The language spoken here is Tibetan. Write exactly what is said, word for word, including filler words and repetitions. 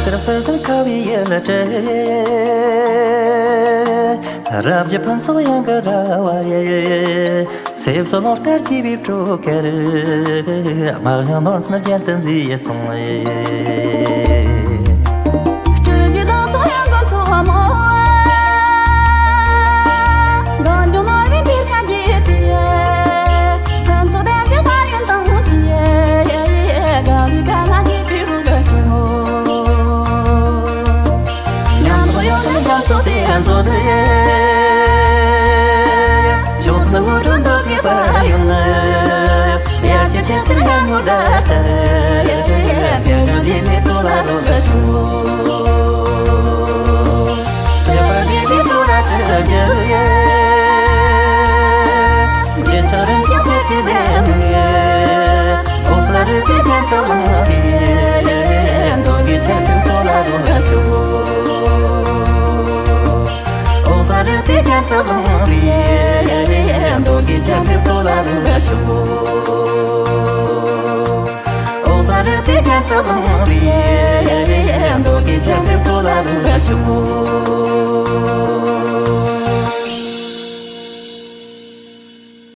དེར་གསེར་ལྡན་ཁ་བའི་ཡུལ་ལ་སྤྲད། རབ་ཀྱི་ཕུན་ཚོགས་ཡང་གི་ར་བ་ཡི། སེམས་སུ་ལོངས་ལྟར་གྱེས་པའི་སྤྲོ་གར། དམག་ཡང་ནོར་འཛིན་རྒྱན་དུ་མཛེས་སོང་། སྤྲུལ་གྱི་སྡོང་ཚོགས་ཡང་གི་མཚོ་མོ། གངས་ལྗོངས་ནོར་བུའི་སྤུས་ཀ་རྒྱས་ཏེ། ཕུན་ཚོགས་ལྡན་གྱི་དཔལ་ཡོན་དང་བཅས། དགའ་བའི་ཁ་ལ་སྐྱིད་པའི་རོལ་དུ་ཤོག། ཉམས་རྟོགས་ཡོད་དོ་རྒྱ་མཚོ་དེ་མཚོ་དེ། ཇོ་མོ་དངོས་གྲུབ་འདོད་དགུའི་དཔལ་ཡོན་ལ། དབྱར་གྱི་ཆར་ལྟར་ཡར་ངོ་ཟླ་ལྟར། དཔལ་ལྡན་འདི་ནས་སྤྲོ་ལ་རོལ་དུ་ཤོག། སྲིད་པ་འདི་ནས་སྤྲོ་ལ་སྤྲུལ་གྱི། རྒྱན་ཆ་རིན་ཆེན་གསེར་གྱི་ལྡེ་མིག། ཨོ་ས་རི་པའི་རྒྱན་དུ་བླངས་པའི། འདོད་དགུའི་ཆར་འབེབས་སྤྲོ་ལ་རོལ་ལ་ཤོག། ཨོ་ས་རི་པའི་རྒྱན་དུ་བླངས་པའི། འདོད་དགུའི་ཆར་འབེབས་སྤྲོ་ལ་རོལ་ལ་ཤོག། ཨོ་ས་རི་པའི་རྒྱན་དུ་བླངས་པའི། འདོད་དགུའི་ཆར་འབེབས་སྤྲོ་ལ་རོལ་ལ་ཤོག།